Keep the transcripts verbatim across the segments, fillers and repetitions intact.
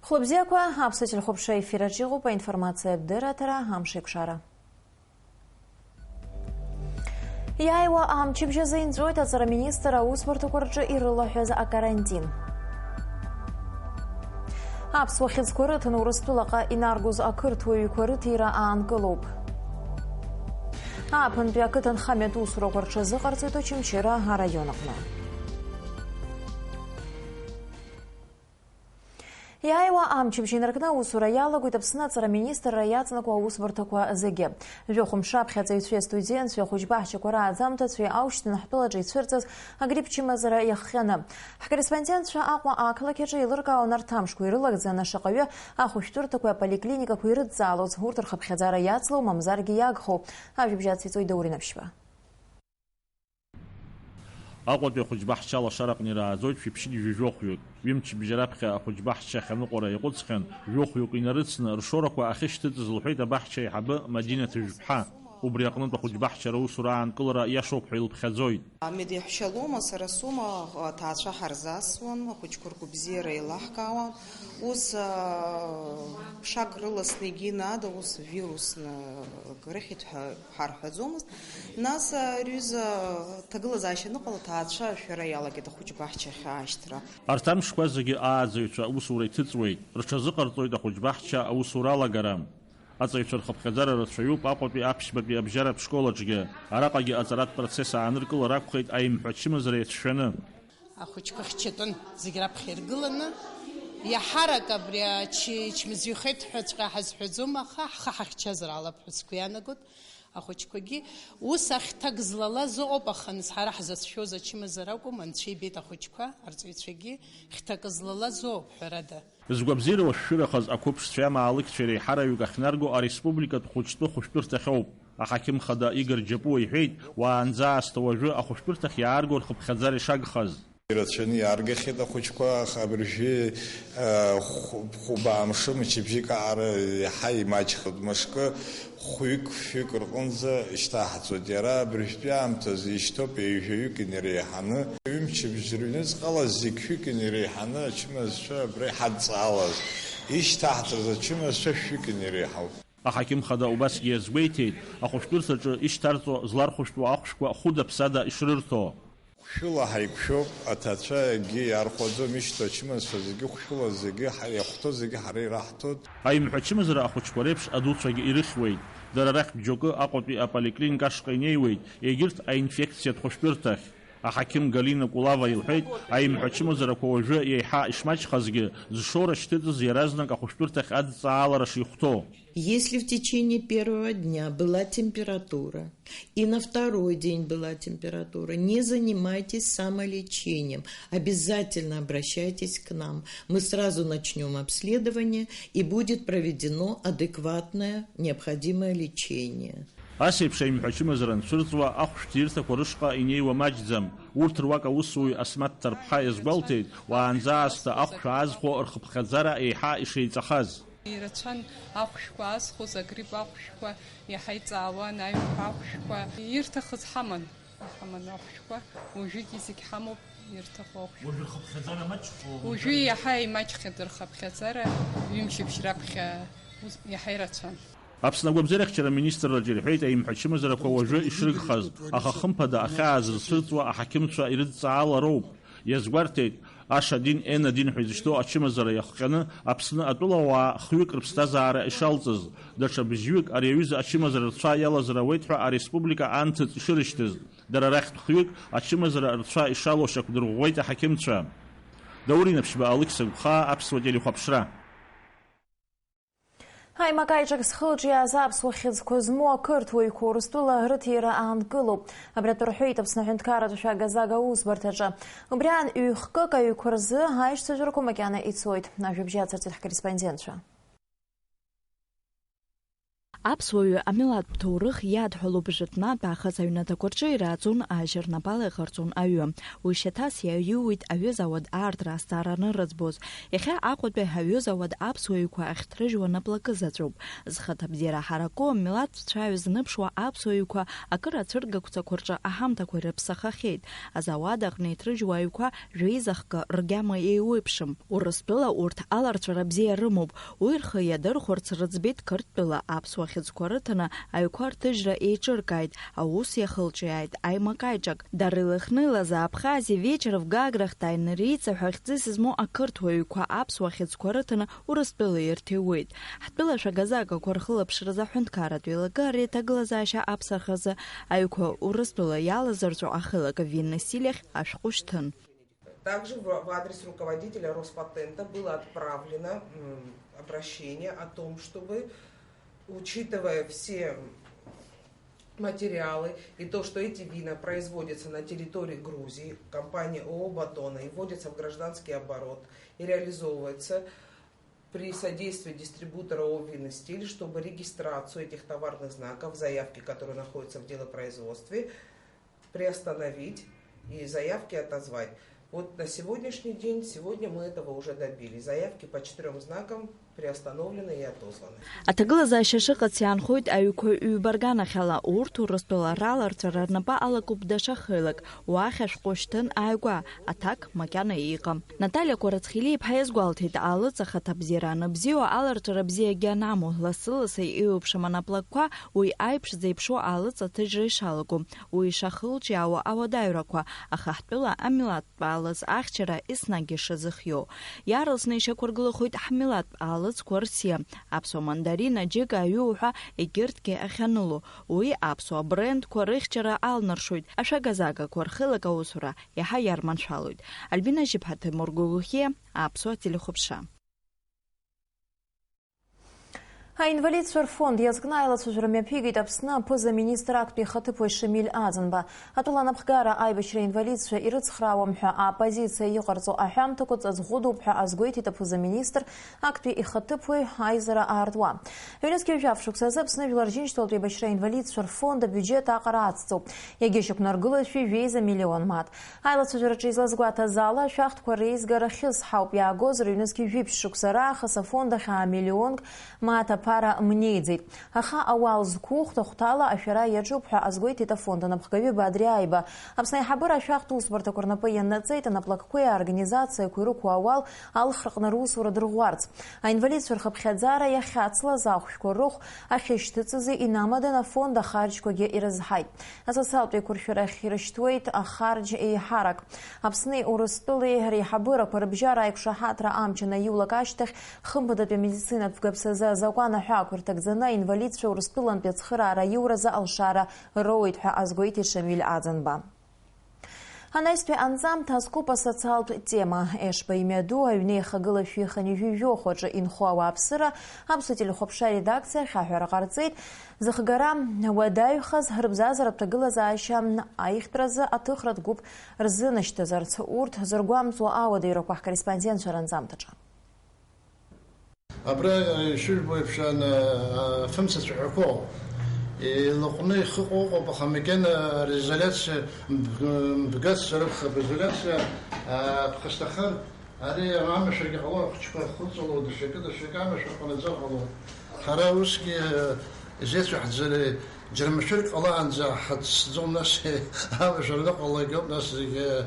Хәлыбзиақәа, аԥсуа телехәаԥшра ефир аҿы иҟоуп аинформациатә дырраҭара «Амшеикәшара». Иааиуа амчыбжь азы инҵәоит аҵара министр аусбарҭақәа рҿы ирылаҳәаз акарантин. Аԥсуа хьыӡқәа рыҭаны Урыстәылаҟа инаргоз ақырҭуаҩқәа рыҭира аанкылоуп. Ааԥынтәи ақыҭанхамҩатә усурақәа рҽазыҟарҵоит Очамчыра араион аҟны. Иааиуа амчыбжь инаркны аусура иалагоит Аԥсны аҵара министрра иаҵанакуа аусбарҭақәа зегьы. Жәохә мшы аԥхьа аҵаҩцәеи астудентцәеи, ахәыҷбаҳчақәа рааӡамҭацәеи аушьҭан ҳтәылаҿы ицәырҵыз агрипп чымазара иахҟьаны. Ҳкорреспондентцәа Аҟәа ақалақь аҿы еилыркаауан арҭ амшқәа ирылагӡаны шаҟаҩы ахәышәтәырҭақәеи аполиклиникақәеи ирыдҵаалоз, урҭ рхыԥхьаӡара иацло, мамзаргьы иагхоу. Ажәабжь ациҵоит Даур Инаԥшьба. Аҟәатәи ахәыҷбаҳча алашараҟны ирааӡоит шәиԥшьык жәижәохәҩык. Ҩымчыбжьа раԥхьа ахәыҷбаҳча ахьаныҟәара иаҟәыҵхьан, жәохәҩык инарыцны ршорақәа ахьышьҭыҵыз лҳәеит абаҳча аиҳабы Мадина Ҭыжәԥҳа. Убри аҟнытә ахәыҷбаҳчара аусура аанкылара иашоуп ҳәа илыԥхьаӡоит. Медеҳәшьа лоума, сара соума, аҭаацәа ҳарзасуан, ахәыҷқәа ргәабзиара еилаҳкаауан. Ус, аа, ԥшак рыласны егьи наада, ус вирусны акрыхьит ҳәа ҳарҳәаӡомызт. Нас, аа, рҩыза ҭагылазаашьа аныҟала, аҭаацәа ашәара иалагеит ахәыҷбаҳчахь аашьҭра. Арҭ амшқәа зегьы ааӡаҩцәа аусура иҭыҵуеит, рҽазыҟарҵоит ахәыҷбаҳча аусура алагара. Аҵаҩцәа рхыԥхьаӡара рацәаҩуп Аҟәатәи аԥшьбатәи абжьаратә школ аҿгьы. Араҟагьы аҵаратә процесс ааныркылар акәхеит аимҳәа чымазара иацәшәаны. Ахәыҷқәа хьчатәын, зегь раԥхьа иргыланы, иаҳарак абри ачы-, ичмазаҩхеит ҳәаҵәҟьа ҳазҳәаӡом, аха ҳхы ҳахьчазар алап ҳәа сгәы иаанагоит. Ахәыҷқәагьы ус ахьҭак злалаз ыҟоуп, аха нас ҳара ҳзацәшәоз ачымазара акәым, анцәа ибеит ахәыҷқәа, арҵаҩцәагьы хьҭак злалаз ыҟоуп, ҳәарада. Згәабзиара уашәшәырахаз ақәыԥшцәеи амаалықьцәеи реиҳараҩык ахьнарго ареспубликатә хәыҷтәы хәышәтәырҭахьоуп. Аҳақьым хада Игор Џьапуа иҳәеит, уаанӡа аасҭа уажәы ахәышәтәырҭахь иаарго рхыԥхьаӡара ишагхаз. Ирацәаны иааргахьеит ахәыҷқәа, аха абыржәы, э, хә-, хәба амшын мчыбжьык аҟара иаҳа имаҷхеит. Мышкы хәҩык, фҩык рҟынӡа ишьҭаҳҵоит. Иара абыржәтәи аамҭазы ишьҭоуп ҩажәаҩык инареиҳаны. Ҩымчыбжь рыҩныҵҟала зегь шәҩык инареиҳаны ачымазцәа абра иҳадҵаалаз. Ишьҭаҳҵаз ачымазцәа шәҩык инареиҳауп. Аҳақьым хада убасгьы иазгәеиҭеит, ахәышәтәырҭаҿы ишьҭарҵо злархәышәтәуа ахәшәқәа хәыда-ԥсада ишрырҭо. Хәшәыла ҳаиқәшәоуп, аҭаацәагьы иаархәаӡом, ишьҭоу ачымазцәа зегьы хәшәыла, зегьы ҳа-, иахәҭоу зегьы ҳара ираҳҭоит. Аимҳәа чымазара ахәыҷқәа реиԥш адуцәагьы ирыхьуеит. Дара рахьтә џьоукы Аҟәатәи аполиклиник ашҟа инеиуеит, егьырҭ аинфекциатә хәышәтәырҭахь. Аҳақьым Галина Кулава илҳәеит, аимҳәа чымазарақәа уажәы еиҳа ишмаҷхазгьы, зшоура шьҭыҵыз иаразнак ахәышәтәырҭахь адҵаалара шихәҭоу. Если в течение первого дня была температура, и на второй день была температура, не занимайтесь самолечением. Обязательно обращайтесь к нам. Мы сразу начнём обследование, и будет проведено адекватное, необходимое лечение. Ас еиԥш аимҳәа чымазара анцәырҵуа, ахәшә ҭирҭақәа рышҟа инеиуа маҷӡам. Урҭ руак аусуҩ Асмаҭ Ҭарԥҳа иазгәалҭеит, уаанӡа аасҭа ахәшә аазхәо рхыԥхьаӡара еиҳа ишеиҵахаз. Ирацәан ахәшәқәа аазхәоз, агрипп ахәшәқәа иаҳа иҵаауан, аҩнқәа ахәшәқәа. Ирҭахыз ҳаман, иҳаман ахәшәқәа, уажәыгьы зегь ҳамоуп, ирҭаху ахәшәқәа. Уажәы рхыԥхьаӡара маҷхоуп? Уажәы иаҳа имаҷхеит рхыԥхьаӡара, ҩымчыбжь раԥхьа ус иаҳа ирацәан. Аԥсны агәабзиарахьчара аминистрраҿы ирҳәеит аимҳәа чымазарақәа уажәы ишрыгхаз, аха хымԥада ахьаазырцәырҵуа аҳақьымцәа ирыдҵаалароуп. Иазгәарҭеит, Аш один, Н один ҳәа изышьҭоу ачымазара иахҟьаны Аԥсны атәылауаа хҩык рыԥсҭазаара ишалҵыз, даҽа быжьҩык ари аҩыза ачымазара рцәа иалазар ауеит ҳәа ареспублика анҭыҵ ишырышьҭыз, дара рахьтә хҩык ачымазара рцәа ишалоу шьақәдырӷәӷәеит аҳақьымцәа. Даур Инаԥшьба, Алықьса Гәхаа, Аԥсуа телехәаԥшра. Аимак-аиҿак зхы-лҿиааз аԥсуа хьыӡқәа змоу ақырҭуаҩқәа Урыстәыла рыҭира аанкылоуп. Абри атәы рҳәеит Аԥсны аҳәынҭқарратә шәага-зага аусбарҭаҿы. Убри аан, ҩ-хкык аҩқәа рзы аишьцәажәарақәа макьана ицоит. Ажәабжь ацырҵеит ҳкорреспондентцәа. Аԥсуаҩы амилаҭтә ҭоурых иадҳәалоуп жәытәнатә аахыс аҩнаҭақәа рҿы ирааӡон ажьа, рнапала иҟарҵон аҩы. Уи шьаҭас иаиуит аҩыза ауад аартра азҵаара анырыӡбоз. Иахьа Аҟәатәи аҩыза ауад аԥсуаҩқәа ахьҭрыжьуа наплакы заҵәуп. Зхаҭабзиара ҳараку, амилаҭтә цәаҩа зныԥшуа аԥсуаҩқәа акыр ацәыргақәҵақәа рҿы аҳамҭақәа ирыԥсахахьеит. Азауад аҟны иҭрыжьуа аҩқәа жәеиза хкы ргьама еиуеиԥшым. Урыстәыла урҭ аларҵәара бзиа рымоуп. Уи рхы иадырхәарц рыӡбеит Қырҭтәыла аԥсуа хьыӡқәа рыҭаны аҩқәа рҭыжьра еиҿыркааит, аус иахылҿиааит аимак-аиҿак. Дарыла Хныла за Абхазии вечер в Гаграх тайны рейца ҳәа хьӡыс змоу ақырҭуа ҩқәа аԥсуа хьыӡқәа рыҭаны Урыстәыла ирҭиуеит. Ҳтәыла шәагазагақәа рхылаԥшразы аҳәынҭқарратә еилакы ари аҭагылазаашьа аԥсахразы аҩқәа Урыстәыла иалазырҵәо ахылак Винный стиль ахь ашәҟәы шьҭын. Также в, в адрес руководителя Роспатента было отправлено, м, обращение о том, чтобы, учитывая все материалы и то, что эти вина производятся на территории Грузии, компания ООО «Батона» и вводятся в гражданский оборот и реализовываются при содействии дистрибутора ООО «Винный стиль», чтобы регистрацию этих товарных знаков, заявки, которые находятся в делопроизводстве, приостановить и заявки отозвать. Вот на сегодняшний день, сегодня мы этого уже добились. Заявки по четырём знакам приостановлены и отозваны. Аҭагылазаашьа шыҟац иаанхоит аҩқәа ҩбарганахьала, урҭ Урыстәыла раларҵәара рнапы алакуп даҽа хеилак, уахь ашәҟәы шьҭын ааигәа, аҭак макьана иҟам. Наталиа Кәарацхелиаԥҳа иазгәалҭеит, алыҵ ахаҭабзиара аныбзиоу, аларҵәара бзиагьы анамоу, лассы-лассы еиуеиԥшым анаплакқәа уи аиԥш зеиԥшу алыҵ аҭыжьра ишалаго, уи ишахылҿиаауа ауадаҩрақәа, аха ҳтәыла амилаҭтә аалыҵ ахьчара еснагь ишазыхиоу. Иаарласны ишьақәыргылахоит ҳмилаҭтә аалыҵқәа рсиа, аԥсуа мандарин, аџьыка, аҩы уҳәа егьырҭгьы ахьаныло. Уи аԥсуа брендқәа рыхьчара алнаршоит, ашәага-загақәа рхылак аусура иаҳа иарманшәалоит. Альбина Жьыԥҳа, Ҭемур Гогохиа, Аԥсуа телехәаԥшра. Аинвалидцәа рфонд иазкны аилацәажәара мҩаԥигеит Аԥсны аԥыза-министр актәи ихаҭыԥуаҩ Шамиль Аӡынба. Атәыла анапхгара аибашьра инвалидцәа ирыцхраауам ҳәа аоппозициа иҟарҵо аҳәамҭақәа ҵаҵӷәыдоуп ҳәа азгәеиҭеит аԥыза-министр актәи ихаҭыԥуаҩ аизара аартуа. Ҩнызқьи жәаф шықәсазы Аԥсны Жәлар Рџьынџьтәылатә еибашьра инвалидцәа рфонд абиуџьет аҟара ацҵоуп. Иагьышьақәнаргылоит шәи жәеиза миллион мааҭ. Аилацәажәараҿы излазгәаҭаз ала, ашәахтәқәа реизгара хьысҳауп, иаагозар ҩнызқьи жәиԥшь шықәса раахыс афонд ахь аа миллионк мааҭ аԥара мнеиӡеит. Аха ауал зқәу хәҭа-хәҭала ашәара иаҿуп ҳәа азгәеиҭеит афонд анапхгаҩы Бадри Аиба. Аԥсны аиҳабыра ашәахтә усбарҭақәа рнапы ианнаҵеит анаплакқәеи аорганизациақәеи рықәу ауал алхраҟны русура дырӷәӷәарц. Аинвалидцәа рхыԥхьаӡара иахьацлаз ахәшәқәа рыхә ахьышьҭыҵыз инамаданы афонд ахарџьқәагьы ирызҳаит. Асоциалтә еиқәыршәарахь ирышьҭуеит ахарџь еиҳарак. Аԥсни Урыстәылеи реиҳабырақәа рыбжьара аиқәшаҳаҭра амч анаиулак ашьҭахь, хымԥадатәи амедицинатә фгаԥсазы азакәан аҳәаақәа рҭагӡаны аинвалидцәа Урыстәылантәи ацхыраара аиуразы алшара роуеит ҳәа азгәеиҭеит Шамиль Аӡынба. Анаҩстәи анҵамҭа азкуп асоциалтә тема. Ешба имҩаду аҩнеихагыла шәи хынҩажәи жәохә аҿы инхо ауааԥсыра аԥсуа телехәаԥшра аредакциа ахь аҳәара ҟарҵеит, зыхгара уадаҩхаз рыбзазаратә ҭагылазаашьа аихтразы аҭыхратә гәыԥ рзынашьҭызарц, урҭ зыргәамҵуа ауадаҩрақәа ҳкорреспондентцәа ранҵамҭаҿы. Абра ишыжәбо еиԥш, ан-, афымца цәаҳәақәоу илаҟәны ихыҟоу ыҟоуп, аха макьана аизоляциа мб-, мбгацзар акәхап, изоляциа, а, ԥхасҭахар, ари амашәыргьы ҟалоит, ахәыҷқәа хәыҵалоу, даҽакы, даҽакы амашәыр ҟанаҵар ҟалоит. Ҳара усгьы, а, изеицәаҳҵари, џьара машәырк ҟалаанӡа ҳацәцаӡом, нас амашәыр аныҟалалак ауп, нас зегьы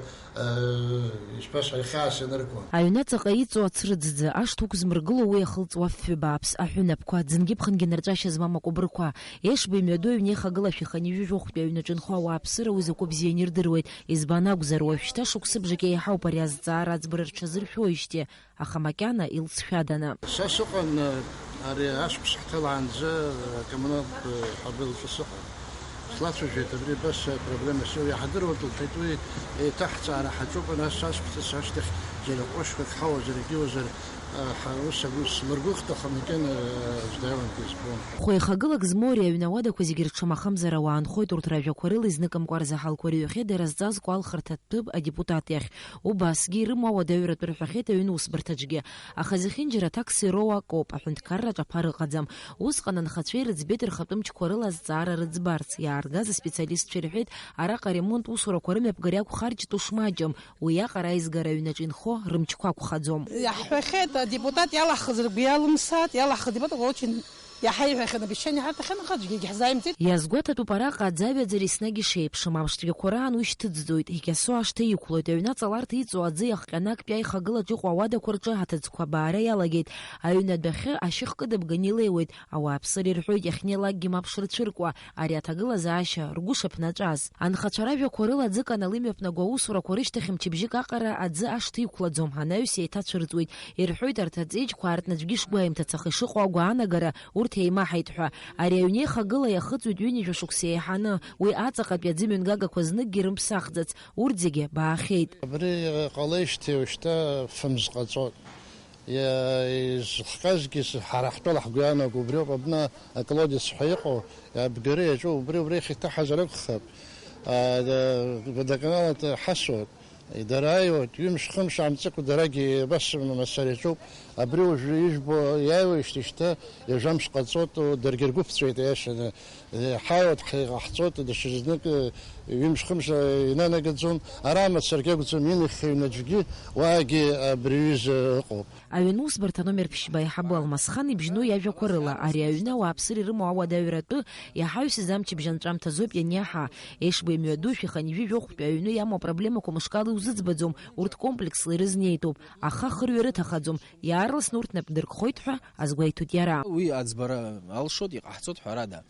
Ишԥасҳәари, хьаас ианыркуа. Аҩнаҵаҟа иҵоу ацрыӡӡа, ашҭа уқәзмыргыло уи иахылҵуа фҩы бааԥс аҳәынаԥқәа, ӡынгьы-ԥхынгьы нарҿашьа змам акәыбрқәа. Ешба имҩаду аҩнеихагыла шәи хынҩажәи жәохәтәи аҩнаҿы инхо ауааԥсыра уи закәу бзианы ирдыруеит. Избан акәзар, уажәшьҭа шықәсыбжак еиҳауп ари азҵаара аӡбара рҽазыршәоижьҭеи, аха макьана илҵшәаданы. Са сыҟан, ари ашықәс ҳҭалаанӡа, акоммуналтә ҳабы лҿы сыҟан. Слацәажәеит, абри абас апроблема сыу иаҳдыруеит, лҳәеит, уи еиҭаҳҵаара ҳаҿуп, нас ашықәс ашьҭахь џьара ҟәышқәак ҳауазар, егьиуазар, Аха ус агәы смыргәыӷт, аха макьана аӡә дааиуан ҳәа избон. Хәеихагылак змоу ари аҩны ауадақәа зегьы рҽамахамзар ауаа нхоит, урҭ ражәақәа рыла изныкымкәа рзаҳалқәа рыҩхьеит дара зҵаз кәалхырҭатә адепутат иахь. Убасгьы ирымоу ауадаҩратә рҳәахьеит аҩны усбарҭаҿгьы. Аха зехьынџьара аҭакс ироуа акоуп, аҳәынҭқарраҿ аԥара ыҟаӡам. Усҟан анхацәа ирыӡбеит рхатәы мчқәа рыла азҵаара рыӡбарц. Иааргаз аспециалистцәа ирҳәеит, араҟа аремонт усурақәа рымҩаԥгара иақәхарџьтәу шмаҷым. Уи иаҟара аизгара аҩнаҿы инхо рымчқәа акәхаӡом. Иаҳҳәахьеит, адепутат иалаҳхыз ргәы иалымсааит, иалаҳхыз адепутат очень иаҳа иҳәахьан, обещание ҳарҭахьан, аха аӡәгьы егьаҳзааимҵеит. Иазгәаҭатәуп араҟа аӡаҩаӡара еснагь ишеиԥшым, амшцәгьақәа раан уи шьҭыҵӡоит, икьасо ашҭа иқәлоит, аҩны аҵаларҭа иҵоу аӡы иахҟьаны актәи аихагылаҿ иҟоу ауадақәа рҿы аҭыӡқәа абаара иалагеит, аҩны адәахьы ашьыхкы дыбганы илеиуеит, ауааԥсыра ирҳәоит иахьнеилакгьы мап шрыцәыркуа, ари аҭагылазаашьа ргәы шыԥнаҵәаз. Анхацәа ражәақәа рыла аӡы канал имҩаԥнаго аусурақәа рышьҭахь мчыбжьык аҟара аӡы ашҭа иқәлаӡом, анаҩс еиҭацәырҵуеит. Ирҳәоит, арҭ аҵеиџьқәа аартны аӡәгьы ишгәаимҭац, аха ишыҟоу агәаанагара урҭ еимаҳаит ҳәа. Ари аҩнеихагыла иахыҵуеит ҩынҩажәа шықәса еиҳаны. Уи аҵаҟатәи аӡымҩангагақәа зныкгьы рымԥсахӡац. Урҭ зегьы баахьеит. Абри ҟалеижьҭеи уажәшьҭа фымз ҟаҵоит. Иа-, изыхҟьазгьы с-, ҳара ҳтәала ҳгәы иаанаго убриоуп, абна аколодец ҳәа иҟоу, абгара иаҿу убри, убри иахьҭаҳазар акәхап. А, да-, водоканал аҿы ҳасуеит. Дара ааиуеит, ҩымш-хымш аамҵакәа дарагьы абас мацара иаҿуп. Абри уажәы ижәбо иааиуеижьҭеи шьҭа ҩажәа мш ҟаҵоит, даргьы ргәы ԥҵәеит, аиашаны. Ҳааиуеит, ҳаиҟаҳҵоит, даҽа знык, ҩымш-хымш инанагаӡом. Ара мацарагьы акәӡам, инахьхьи ҩнаџьгьы уаагьы абри аҩыза ыҟоуп. Аҩны усбарҭа номер ԥшьба аиҳабы Алмасхан ибжьну иажәақәа рыла, ари аҩны ауааԥсыра ирымоу ауадаҩратәы иаҳаҩсыз амчыбжь анҵәамҭазоуп ианиаҳа. Ешба имҩаду шәи хынҩажәи жәохәтәи аҩны иамоу апроблемақәа мышкала иузыӡбаӡом, урҭ комплексла ирызнеитәуп, аха хырҩа рыҭахаӡом, иаарласны урҭ нап дыркхоит ҳәа азгәеиҭоит иара. Уи аӡбара алшоит, иҟаҳҵоит, ҳәарада.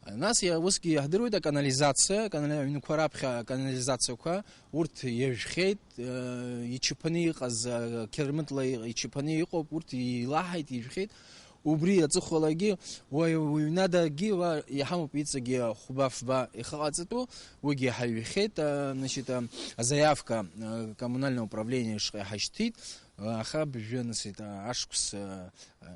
Нас иа-, усгьы иаҳдыруеит аканализациа, аканали-, аҩнқәа раԥхьа аканализациақәа, урҭ иажәхьеит, э, ичаԥаны иҟаз, э, қьырмытла и-, ичаԥаны иҟоуп, урҭ еилаҳаит, ижәхьеит. Убри аҵыхәалагьы, уаҩ, уҩнадагьы уа иҳамоуп иҵегьы хәба-фба ихыҟаҵатәу, уигьы ҳаҩхьеит, э, значит, э, азаиавка, э, коммунальное управление шҟа иҳашьҭит. Аха абыржәы анысит, ашықәс, а, а,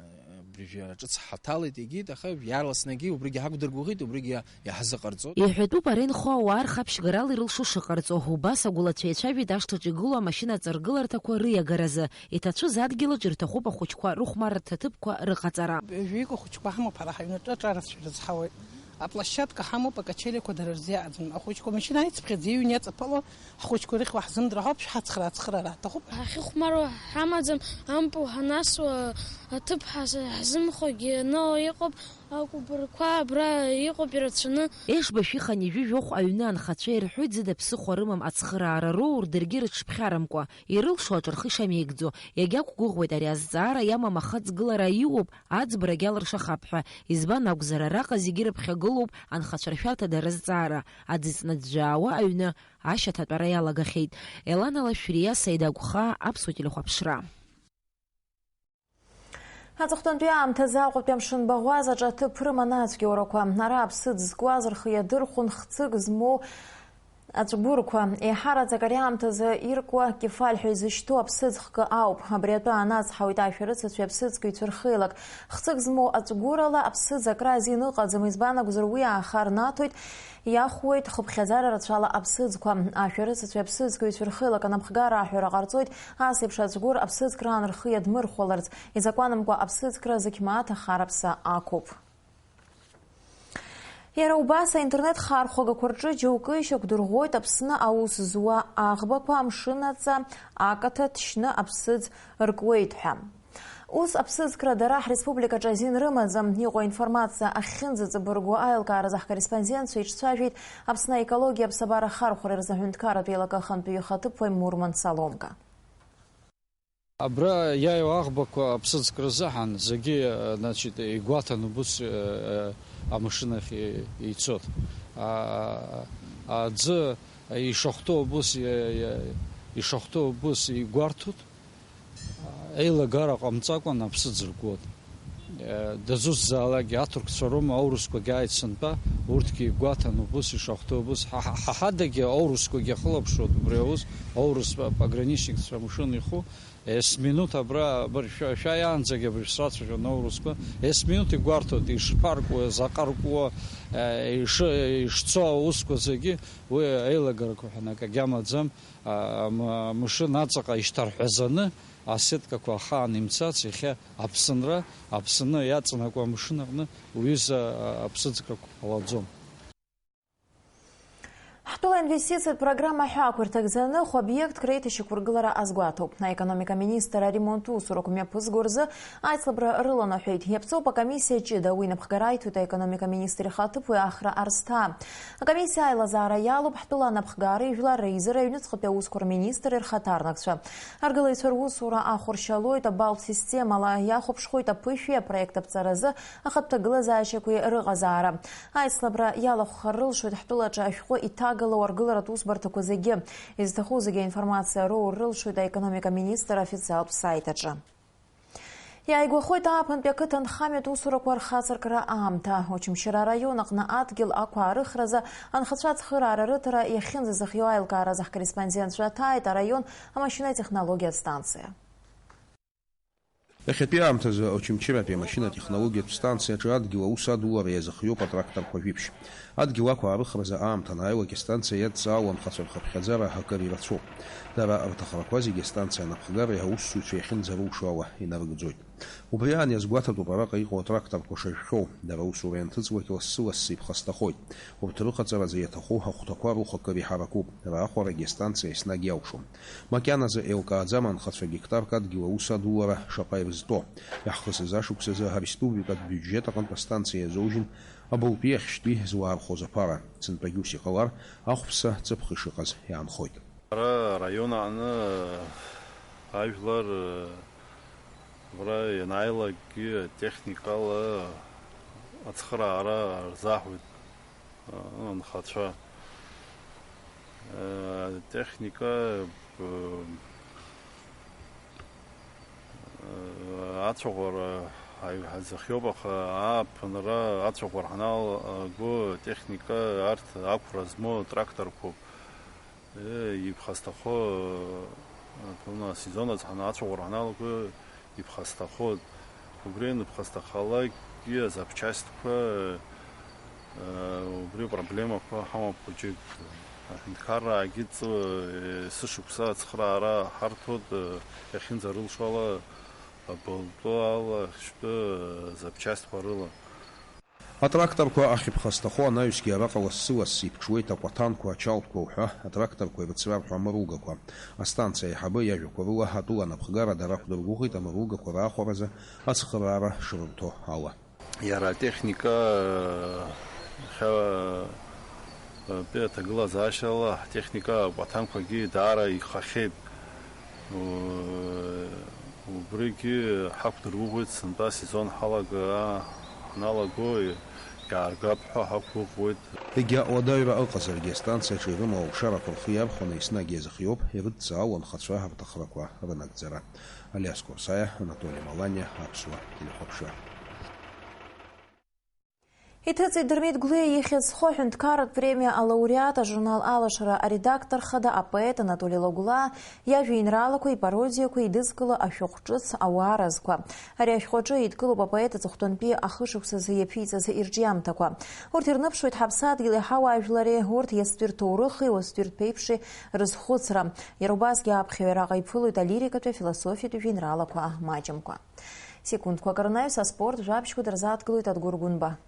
абыржәы ҿыц ҳаҭалеит, егьит, аха иаарласнгьы убригьы ҳақәдыргәыӷит, убригьы иаҳзыҟарҵоит. Иҳәатәуп ара инхо ауаа рхы аԥшьгарала ирылшо шыҟарҵо, убас агәылацәа еицәажәеит ашҭаҿы игылоу амашьына аҵаргыларҭақәа рыиагаразы, иҭацәыз адгьылаҿ ирҭахуп ахәыҷқәа рыхәмарра ҭаҭыԥқәа рыҟаҵара. Ҩажәаҩык ахәыҷқәа ҳамоуп ҳара ҳаҩнаҿы, аҿарацәа ирызҳауеит. Аплощадка ҳамоуп, акачелиақәа дара рзы иаҟаӡам. Ахәыҷқәа амашьына аицыԥхьаӡа иҩны иаҵаԥало, ҳхәыҷқәа ирыхьуа ҳзымдырҳауп, шәҳацхраа ацхыраара аҭахуп. Ҳахьыхәмаруа ҳамаӡам, ампыл ҳанасуа аҭыԥ ҳаз-, ҳзымхогьы аныло иҟоуп, акәыбырқәа абра иҟоуп ирацәаны. Ешба шәи хынҩажәи жәохә аҩны анхацәа ирҳәоит, зыда ԥсыхәа рымам ацхыраара роур, даргьы рыҽԥхьарамкәа, ирылшо аҿы рхы ишамеигӡо. Иагьақәгәыӷуеит ари азҵаара иамам ахаҵгылара аиуоуп, аӡбарагь алыршахап ҳәа, избан акәзар, араҟа зегьы рыԥхьагылоуп анхацәа ршәарҭа дара зҵаара, аӡы ҵны ӡәӡәаауа аҩны ашьаҭатәара иалагахьеит. Елана Лашәриа, Саида Агәхаа, Аԥсуа телехәаԥшра. Аҵыхәтәантәи аамҭазы Аҟәатәи амшын баӷәазаҿ аҭыԥ рыман ацәгьоурақәа. Ара аԥсыӡ зкуаз рхы иадырхәон хцык змоу аҵәгәырқәа, еиҳараӡак ари аамҭазы иркуа кефаль ҳәа изышьҭоу аԥсыӡ хкы ауп. Абри атәы аанацҳауеит ашәарыцацәеи аԥсыӡкыҩцәеи рхеилак. Хцык змоу аҵәгәырала аԥсыӡ акра азин ыҟаӡам, избан акәзар, уи ааха рнаҭоит, иахәуеит хыԥхьаӡара рацәала аԥсыӡқәа. Ашәарыцацәеи аԥсыӡкыҩцәеи рхеилак анапхгара аҳәара ҟарҵоит, ас еиԥш аҵәгәыр аԥсыӡ краан рхы иадмырхәаларц. Изакәанымкәа аԥсыӡкра зықьмааҭ ахараԥса ақәуп. Иара убас аинтернет хархәагақәа рҿы џьоукы ишьақәдырӷәӷәоит Аԥсны аус зуа аӷбақәа амшын аҵа акаҭа ҭшьны аԥсыӡ ркуеит ҳәа. Ус аԥсыӡкра дара ҳреспубликаҿы азин рымаӡам, иҟоу аинформациа ахьынӡаҵабыргуа аилкааразы ҳкорреспондентцәа иҿцәажәеит Аԥсны аекологиа аԥсабара ахархәара рзы аҳәынҭқарратә еилакы ахантәаҩы ихаҭыԥуаҩ Мурман Саломга. Абра иааиуа аӷбақәа аԥсыӡкра азыҳәан зегьы, значит, игәаҭаны убыс, э, э, амашьынахь и-, ицоит. А, аӡы ишахәҭоу убыс, э, э, ишахәҭоу убыс игәарҭоит. Еилагара ҟамҵакәан аԥсыӡ ркуеит. Дызусзаалакгьы аҭырқәцәа роума аурысқәагьы ааит сынтәа, урҭгьы игәаҭан убыс ишахәҭоу убыс. Ҳа, ҳа, ҳа ҳадагьы аурысқәагьы ахылаԥшуеит убри аус, аурыс пограничникцәа амшын иху. Есминуҭ абра, абыржә шәа, шәааиаанӡагьы абыржә срацәажәон аурысқәа. Есминуҭ игәарҭоит, ишԥаркуа, заҟа ркуа, э, иши-, ишцо аусқәа зегьы, уи аилагарақәа ҳәа акагьы амаӡам. А, ам-, амшын аҵаҟа ишьҭарҳәазаны, асеткақәа ахаан имцац, иахьа Аԥсынра, Аԥсны иаҵанакуа амшын аҟны уҩыза, а, аԥсыӡкрақәа ҟалаӡом. Ҳтәыла инвестициатә программа ҳәа ақәырҭак заны хә-обиектк реиҭашьақәыргылара азгәаҭоуп. Аекономика министр аремонт усурақәа мҩаԥызго рзы аицлабра рыланаҳәеит. Иаԥҵоуп акомиссиа ҷыда, уи напхгара аиҭоит аекономика министр ихаҭыԥуаҩ Ахра Арсҭаа. Акомиссиа аилазаара иалоуп ҳтәыла анапхгара, ижәлар реизара, аҩныҵҟатәи аусқәа рминистр ирхаҭарнакцәа. Аргылаҩцәа русура ахәаршьалоит, абалтә системала иахәаԥшхоит аԥышәеи апроект аԥҵаразы ахатә ҭагылазаашьақәеи рыҟазаара. Аицлабра иалахәхар рылшоит ҳтәылаҿы ашәҟәы иҭагалоу аргыларатә усбарҭақәа зегьы. Изҭаху зегьы аинформациа роур рылшоит аекономика министр аофициалтә саит аҿы. Иааигәахоит ааԥынтәи ақыҭанхамҩатә усурақәа рхацыркра аамҭа. Очамчыра араион аҟны адгьыл ақәаарыхразы анхацәа ацхыраара рыҭара иахьынӡазыхиоу аилкааразы ҳкорреспондентцәа ҭааит араион амашьынатехнологиатә станциа. Иахьатәи аамҭазы Очамчыратәи амашьынатехнологиатә станциаҿы адгьыл аус адулара иазыхиоуп атракторқәа жәиԥшь. Адгьыл ақәаарыхразы аамҭа анааилак, астанциа иадҵаауа анхацәа рхыԥхьаӡара акыр ирацәоуп. Дара рҭахрақәа зегьы астанциа анапхгареи аусзуҩцәеи ахьынӡарылшо ала инарыгӡоит. Убри аан иазгәаҭатәуп араҟа иҟоу атракторқәа шажәхьоу, дара аусура ианҭыҵуагь лассы-лассы иԥхасҭахоит. Урҭ рыҟаҵаразы иаҭаху ахәҭақәа рыхә акыр иҳаракуп, раахәарагьы астанциа еснагь иалшом. Макьаназы еилкааӡам анхацәа гектарк адгьыл аус адулара шаҟа ирызтәо. Иаҳхысыз ашықәсазы ареспубликатә биуџьет аҟынтә астанциа иазоужьын абылтәи ахьшьтәи зуаархәоз аԥара. Сынтәагьы ус иҟалар, ахәԥса ҵыԥх ишыҟаз иаанхоит. Ара араион аҟны ажәлар, абра ианааилакгьы атехникала ацхыраара рзаҳәоит, анхацәа. Атехника, ацәаӷәара ҳаи-, ҳазыхиоуп, аха ааԥынра ацәаӷәара ҳаналаго атехника арҭ ақәра змоу тракторқәоуп. Э, иԥхасҭахо, э, ҭуна асезон аҿы ҳана-, ацәаӷәара ҳаналаго иԥхасҭахоит. Убри аныԥхасҭахалакгьы азапчастьқәа, э, убри апроблемақәа ҳамоуп хәыҷык. Аҳәынҭқарраагьы ҵу-, э, есышықәса ацхыраара ҳарҭоит, э, иахьынӡарылшо ала, абылтәы ала, ахьшьтәы, э, запчастьқәа рыла. Атракторқәа ахьыԥхасҭахо анаҩсгьы араҟа лассы-лассы иԥҽуеит акәаҭанқәа, ачалтқәа уҳәа атракторқәа ирыцрарҳәо амаругақәа. Астанциа аиҳабы иажәақәа рыла атәыла анапхгара дара ақәдыргәыӷит амаругақәа раахәаразы ацхыраара шрырҭо ала. Иара атехника, иахьа, атәи аҭагылазаашьала ҳтехника акәаҭанқәагьы даара ихахьеит. Убригьы ҳақәдыргәыӷуеит, сынтәа асезон ҳалага-, ҳаналаго иааргап ҳәа ҳақәгәыӷуеит. Егьа уадаҩра ыҟазаргьы, астанциаҿы ирымоу алшарақәа рхы иархәаны еснагь иазыхиоуп, ирыдҵаау анхацәа рҭахрақәа рынагӡара. Алиас Курсаиа, Анатоли Маланиа, Аԥсуа телехәаԥшра. Иҭыҵит Дырмит Гәлиа ихьӡ зху аҳәынҭқарратә премиа алауреат, ажурнал Алашара аредактор хада апоет Анатоли Лагәлаа иажәеинраалақәа, ипародиақәа, идызкыло ашәҟәҿыц Ауаа разқәа. Ари ашәҟәаҿы еидкылоуп апоет аҵыхәтәантәи ахышықәсазы иаԥиҵаз ирҿиамҭақәа. Урҭ ирныԥшуеит ҳаԥсадгьыли ҳауаажәлари, урҭ иацтәи рҭоурыхи уаҵәтәи рԥеиԥши рызхәыцра. Иара убасгьы аԥхьаҩ араҟа иԥылоит алирикатәи афилософиатәи жәеинраалақәа маҷымкәа. Секундқәак рнаҩс аспорт жәабжьқәа дырзааҭгылоит Адгәыр Гәынба.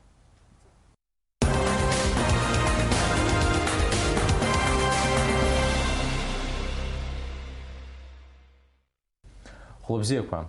Хәлыбзиақәа.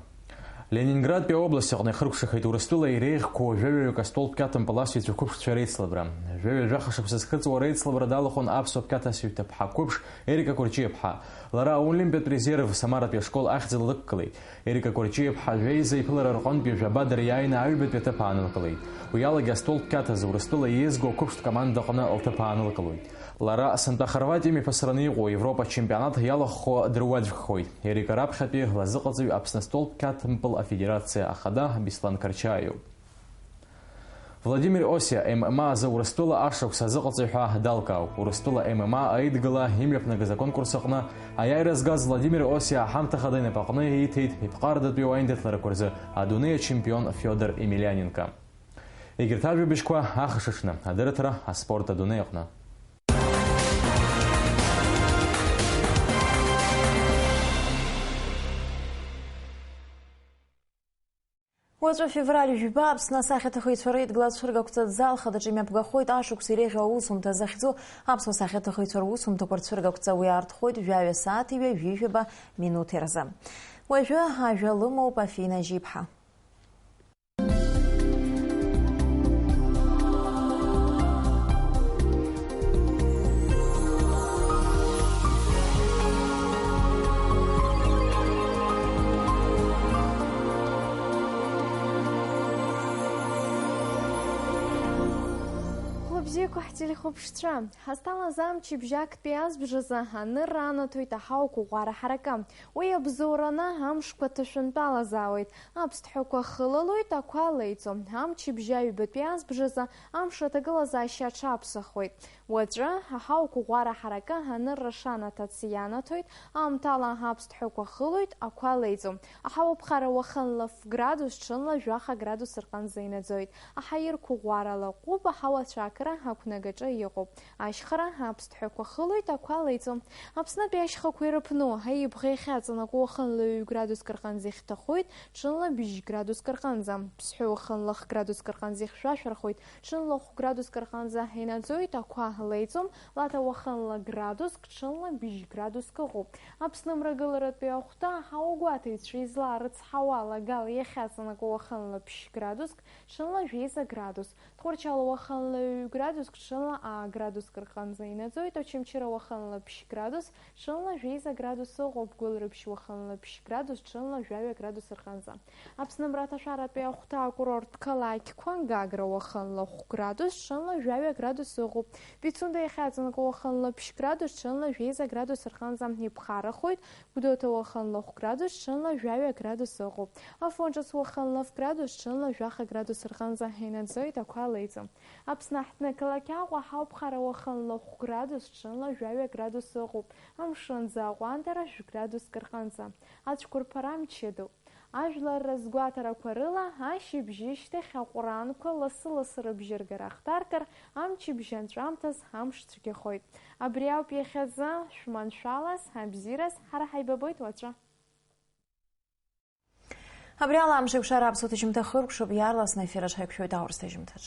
Ленинградтәи аобласт аҟны ихыркәшахеит Урыстәыла иреиӷьқәоу жәаҩаҩык астол пкьаҭампыл асыҩцәа қәыԥшцәа реицлабра. Жәаҩа жәаха шықәса зхыҵуа реицлабра далахәын аԥсуа пкьаҭасыҩцәа ԥҳа қәыԥш Эрика Кәарҷиаԥҳа. Лара аолимпиатә резерв Самаратәи ашкол ахьӡала лықәгылеит. Ерика Кәарҷиаԥҳа жәеиза иԥылара рҟынтә ҩажәа бадра иааины аҩбатәи аҭыԥ аанылкылеит. Уи алагьы астол пкьаҭазы Урыстәыла еизго ақәыԥштә командаҟны лҭыԥ аанылкылоит. Лара сынтәа Хорватиа мҩаԥысраны иҟоу Европа ачемпионат иалахәхо дыруаӡәкхоит. Иара икараԥхьатәи лазыҟаҵаҩ Аԥсны астол қьаҭмпыл афедерациа ахада Беслан Карчаиоуп. Владимир Осиа М М А азы Урыстәыла ашықәс азыҟаҵаҩ ҳәа далкаауп. Урыстәыла М М А аидгыла имҩаԥнагаз аконкурс аҟны аиааира згаз Владимир Осиа аҳамҭа хада инапаҟны ииҭеит иԥҟарадатәи ауаҩынтәыла рақәа рзы адунеи ачемпион Фиодор Емельяненко. Егьырҭ ажәабжьқәа ахшаҽны, адырраҭара аспорт адунеи аҟны. Уаҵәы февраль жәба Аԥсны асахьаҭыхыҩцәа реидгыла ацәыргақәҵа зал хадаҿ имҩаԥгахоит ашықәс иреиӷьу аусумҭа захьӡу аԥсуа сахьаҭыхыҩцәа русумҭақәа рцәыргақәҵа уи аартхоит жәаҩа сааҭи ҩажәи жәаба минуҭи рзы. Уажәы ажәа лымоуп Афина Жьиԥҳа. Хәлыбзиақәа ҳтелехәаԥшцәа, ҳазҭалаз амчыбжь актәи азбжазы анырра анаҭоит аҳауа қәыӷәӷәара ҳаракы. Уи абзоураны амшқәа ҭышәынтәалазаауеит, аԥсҭҳәақәа хылалоит, ақәа леиҵо. Амчыбжь аҩбатәи азбжазы амш аҭагылазаашьа аҽаԥсахуеит. Уаҵәы, аҳауа қәыӷәӷәара ҳаракы анырра шанаҭац ианаҭоит, аамҭала аԥсҭҳәақәа хылоит, ақәа леиҵо. Аҳауа ԥхара уахынла ф градус, ҽынла жәаха градус рҟынӡа инаӡоит. Аҳаирқәа ӷәӷәара лаҟәуп, аҳауа ацәаакыра ақәнагаҿы иҟоуп. Ашьхара, аԥсҭҳәақәа хылоит, ақәа леиҵо. Аԥснытәи ашьхақәа ирыԥну, аибӷа иахьаҵанакуа уахынла ҩ градуск рҟынӡа ихьҭахоит, ҽынла бжь градуск рҟынӡа. Ԥсҳәы уахынла х градуск рҟынӡа ихьшәашәарахоит, ҽынла хә градуск рҟынӡа инаӡоит, ақәа леиҵом, Лаҭа уахынла градуск, ҽынла бжь градуск ыҟоуп. Аԥсны мрагыларатәи ахәҭа аҳауагәаҭаҩцәа излаарыцҳауа алагала иахьаҵанакуа уахынла ԥшь градуск, ҽынла жәеиза градус. Тҟәарчал уахынла ҩ градуск, ҽынла аа градуск рҟынӡа инаӡоит, Очамчыра уахынла ԥшь градус, ҽынла жәеиза градус ыҟоуп, Гәылрыԥшь уахынла ԥшь градус, ҽынла жәаҩа градус рҟынӡа. Аԥсны мраҭашәаратәи ахәҭа акурорттә қалақьқәа, Гагра уахынла хә градус, ҽынла жәаҩа градус ыҟоуп, Пицунда иахьаҵанакуа уахынла ԥшь градус, ҽынла жәеиза градус рҟынӡа иԥхарахоит, Гәдоуҭа уахынла хә градус, ҽынла жәаҩа градус ыҟоуп. Афон ҿыц уахынла ф градус, ҽынла жәаха градус рҟынӡа инаӡоит, ақәа леиҵом. Аԥсны аҳҭнықалақь Аҟәа ҳауԥхара уахынла хә градус, ҽынла жәаҩа градус ыҟоуп. Амшын аӡы аҟәандара жәградуск рҟынӡа. Ацәқәырԥара мчыдоуп. Ажәлар рызгәаҭарақәа рыла, ашьыбжьышьҭахь аҟәранқәа лассы-лассы рыбжьыргара ахҭаркыр, амчыбжь анҵәамҭаз амш цәгьахоит. Абри ауп иахьазы, шәманшәалаз, абзиараз, ҳара ҳаибабоит уаҵәы. Абри ала амш еиқәшара аԥсуа ҭыжьымҭа хыркәшоуп, иаарласны аефир аҿы ҳаиқәшәоит аурыс ҭыжьымҭаҿ.